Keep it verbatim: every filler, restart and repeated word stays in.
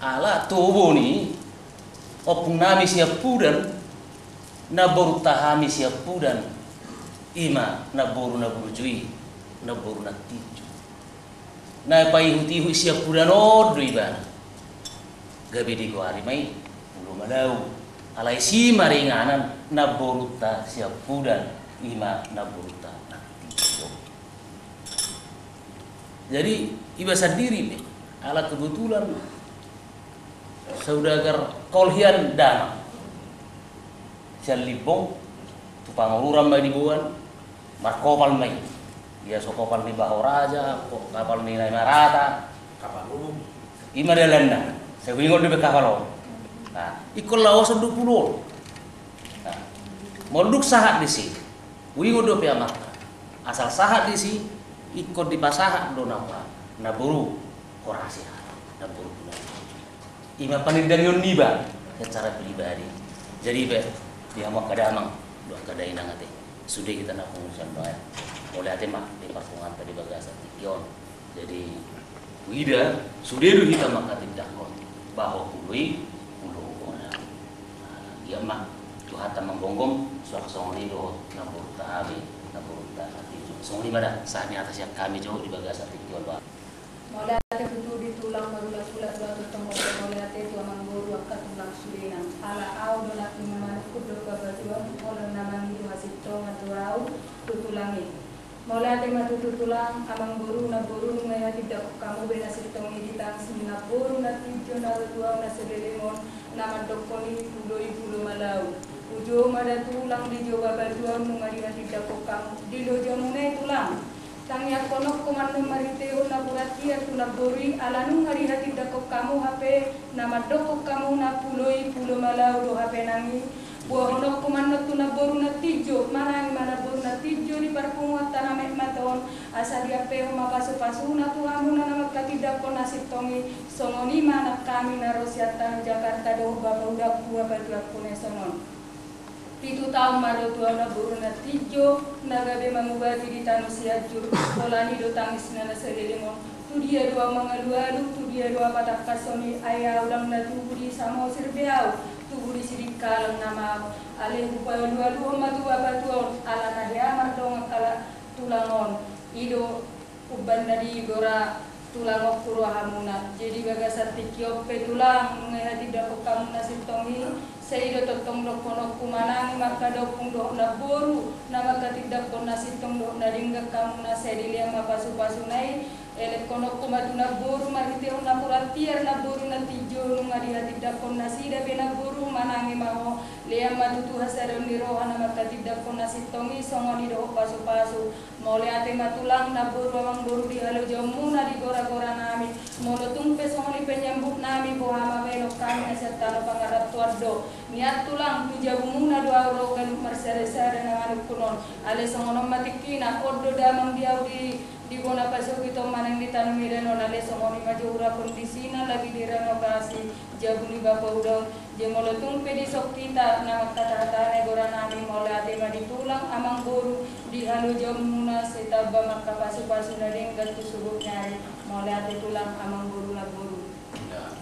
Ala tubu ni ompung nami Siampudan, namborunta hami Siampudan, ima namboru na burju i, namboru na tinju. Na paihut-ihut Siampudan on do ibana. Gabe digoari ma i Pulo Malau. Alai si ma ringanan namborunta Siampudan, ima namborunta na tinju. Jadi iba sandiri be, ala kebetulan saudagar kolhian damang sian Limbong tu Pangururan ma diboan, markopal ma i. Ia so kopal ni Baho Raja, ko-, kapal ni Nai Marata. Kapal umum. Ima dalanna, sai huingot dope kapal on. Nah, ingkon laosan do pulo on. Nah, molo dung sahat disi, huingot dope amanta. Asal sahat disi, ingkon dipasahat do na, namboru Horasia, namboru Pulo. Ima panindangion niba secara pribadi. Jadi be, di hamu angka damang dohot angka dainang ate, sude hita na punguan sian baen. Mauliate ma di parpunguanta di bagasan tingki on. Jadi huida sude do hita manghatindanghon Baho Pulo i, Pulo Bona. Nah, ia ma Tuhanta manggomgom, suang songon i dohot namborunta hami, namborunta na tinju. Songon i ma da, sahat ni hata sian hami jo di bagasan tingki on ba. Mauliate tutu di tulang, marulas-ulas do ahu tongtong, mauliate tu amangboru, angka tulang sudena. Ala ahu do na pinangido, dohot bapatuaon, holan na mangido hasintongan do ahu tu tulang i. Mauliate ma tutu tulang, amangboru, namboru, nunga dihatindangkon hamu be na sintong i di tangis ni namboru na tinjo na ro tu ahu na saleleng on, na mandokkon i Pulo i Pulo Malau. Uju ma da tulang, dijou bapatuaon, nunga dihatindangkon hamu di lojamuna i tulang. Tangiangkononku ma annon marhitehon napuran tiar tu namboru i, ala nunga dihatindangkon hamu hape na mandokkon hamu na Pulo i Pulo Malau do hape nang i. Boahononku ma annon tu namboru na tinjo, manang i ma namboru na tinjo di parpunguanta na metmet on, asa diampehon ma pasupasuna tu hamuna na manghatindanghon na sintong i, songon i ma nang hami na ro sian tano Jakarta dohot bapaudangku, bapatuangku na dison on. Pitu taon ma ro tu ahu namboru na tinjo, na gabe mangubati di tano Sianjur, holan i do tangisna na saleleng on. Tu dia do ahu mangalualu, tu dia do ahu patangkashon i, ai ahu ndang na tubu di Samosir be ahu, tubu di Sidikalang nama ahu. Alai hupalualuhon ma tu bapatuaon, ala na hea mardongan halak tulang on. I do umbahen na digora tulang on tu rohamuna. Jadi bagasan tingki on pe tulang, nunga dihatindangkon hamu na sintong i, sai i do tongtong dohononku, manang i ma angka ompung dohot namboru na manghatindanghon na sintong dohot na denggan hamuna, sai dilean ma pasupasuna i. Elekhononku ma tu namboru marhitehon napuran tiar, namboru na tinjo, nunga dihatindangkon nasida be namboru, manang i ma ho, lean ma tutu hasadaon ni roha na manghatindanghon na sintong i, songon i dohot pasupasu. Mauliate ma tulang, namboru, amangboru, di halojaonmuna di goragora nami. Molo tung pe songon i panyambut nami, boha ma baenon hami na sian tano pangarantoan do. Nian tulang, tu jabumuna do ahu ro ganup marsadasada na manungkun on. Alai songon on ma tingkina, on do damang di ahu di, di bona pasogit on manang di tano Medan on, alai songon i ma jo hurang kondisina, lagi direnovasi jabu ni bapaudaon. Jadi molo tung pe dison hita na manghatahata na i, gora nami, mauliate ma di tulang, amangboru, di halojaonmuna, sai tamba ma angka pasupasu na denggan tu suhut ni ari. Mauliate tulang, amangboru, namboru. Ya.